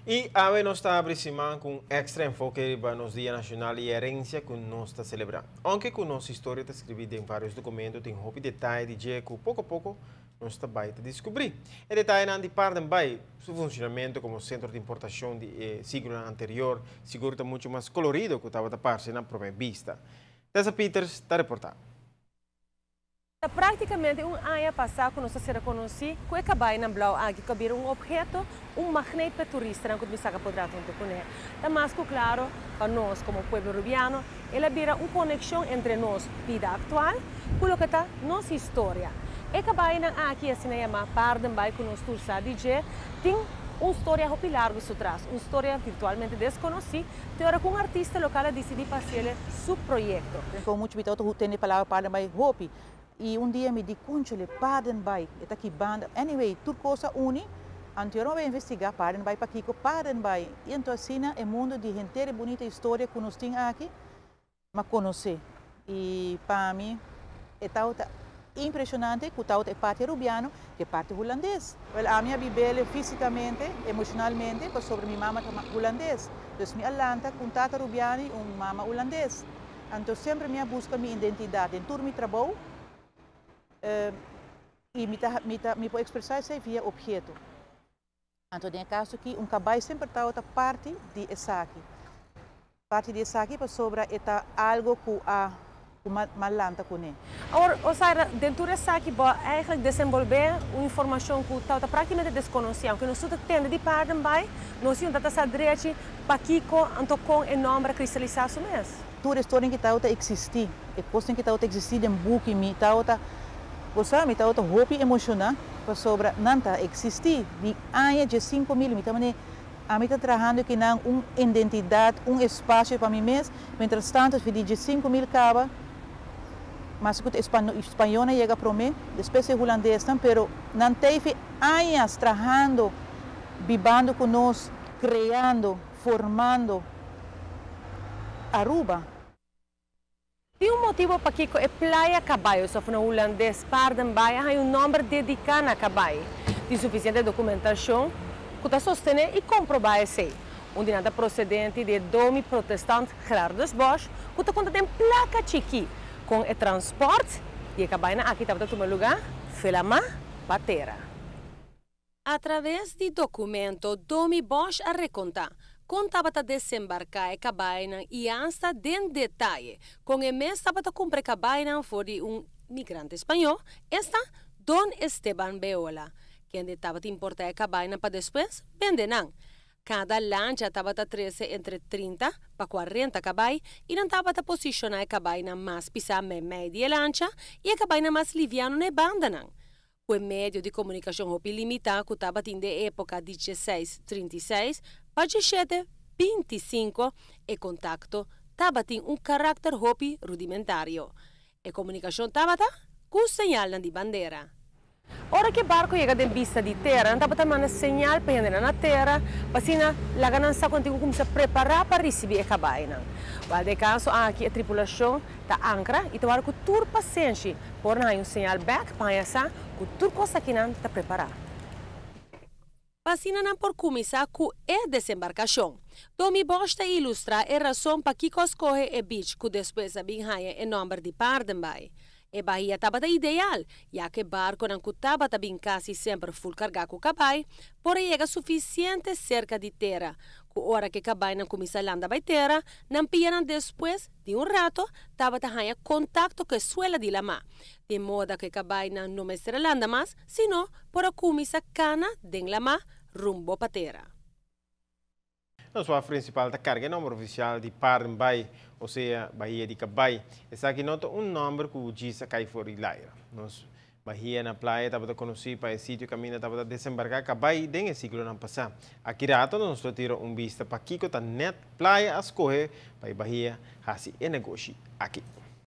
Y awe nos ta habri siman cu extra enfoke pa nos Dia Nacional y Herencia cu nos ta celebrando. Aunke cu nos historia ta skirbi den varios documento, tin hopi detaye di dje cu poco poco nos ta bay descubri. E detaye di Paardenbaai, su funcionamento como centro di importacion di siglo anterior, sigur ta mucho mas colorido cu tabata parce na prome vista. Tessa Peters ta reporta. Practicamente un aña pasa cu nos a reconoce cu e cabaynan blauw aki cu un obheto, un magneet pa turista cu ta por hunto cu ne. Ta mas cu claro pa nos como pueblo rubiano, el a bira un conexion entre nos bida actual cu loke ta nos historia. E cabaynan aki, asina yama Paardenbaai cu nos tur sa di dje, tin un historia hopi largo su tras, un historia virtualmente desconoci, te ora cu un artista local a dicidi pa haci su proyecto. Como mucho bitoto tin e palabra Paardenbaai hopi. Y un dia mi di conchole Paardenbaai, ta ki banda. Anyway, tur cos a uni. Anto mi a investiga Paardenbaai pakico Paardenbaai. Y anto asina e mundo di hende bunita historia cu nos tin aki, m'a conoce. Y pa mi ta impresionante cu ta e parti rubiano cu e parti hulandes. Wel, ami a bib'e fisicamente, emocionalmente, pasobra mi mama ta hulandes. Dus mi a lanta cu tata rubiano y un mama hulandes. Anto semper mi a busca mi identidad den tur mi trabou. Y mi por expresa esey via obheto. Anto, den caso aki, un cabay semper ta parti di esaki. Parti di esaki pasobra ta algo cu a m'a lanta cu ne. Awor, osea, den esaki, bo a eigenlijk desenvolve un informacion cu ta practicamente desconoci, aunke nos ta tende di Paardenbaai, nos no ta sa drechi pakico anto con e nomber a cristalisa su mes. Tur historia cu ta existi, e cos cu ta existi den buki mi ta Você mi ta hopi emociona pasobra nan ta existi di aña di 5000 mi tambe ami ta trahando aki na un identidad, un espacio pa mi mes, mientras tanto, di 5000 caba, mas cu spaño a yega prome, despues e hulandes, pero nan tabatin aña trahando, bibando cu nos, creando, formando Aruba. Tin un motibo pakico e Playa Cabay, of na hulandes Paardenbaai, tin un nomber dedica na cabay. Tin suficiente documentacion cu ta sostene y comproba esey. Un di procedente di domi protestant Gerardus Bosch, cu ta conta den placa chiki, cu e transporte di cabay aki tabata tuma luga, for di lama pa tera. Atraves di documento, Domi Bosch a reconta con tabata desembarca e cabaynan y hasta den detaye, con e mes tabata cumpra cabaynan for di un migrante spaño, esta Don Esteban Beola, kende tabata importa e cabaynan pa despues bende nan. Cada lancha tabata trece entre 30 pa 40 cabay y nan tabata posiciona e cabaynan mas pisa meimei di lancha y e cabaynan mas liviano na bandanan. E medio di comunicacion hopi limita cu tabatin den epoca 1636 pa 1725 e contacto tabatin un caracter hopi rudimentario. E comunicacion tabata cu señal di bandera. Ora cu e barco yega den bista di tera, nan tabata manda señal pa na tera, pa asina laga nan sa cu cuminsa prepara pa ricibi e cabaynan. Den e caso aki e tripulacion ta ancra y ta warda cu tur pasenshi por un señal back pa sa cu tur cos aki nan ta prepara. Pa asina nan por cuminsa cu e desembarcacion. Domi Bosch ta ilustra e rason pakico a scohe e beach cu despues a bin haya e nomber di Paardenbaai. E bahia tabata ideal, ya cu barconan cu tabata bin casi semper full carga cu cabay, por yega suficiente cerca di tera. Cu ora cu cabaynan cuminsa landa bay tera, nan pianan despues di un rato, tabata haya contacto cu suela di lama. Di moda cu cabaynan no mester landa mas, sino por a cuminsa cana den lama rumbo pa tera. Nos principal ta carga nomber oficial di Paardenbaai, osea Bahia di Cabay. Esaki no ta un nomber cu a cay for di laira. Nos Bahia na Playa tabata conoci pa e sitio caminda tabata desembarca cabay den e siglonan pasa. Aki rato nos ta tira un bista pa kico ta net Playa a scohe pa Bahia hasi e negoshi aki.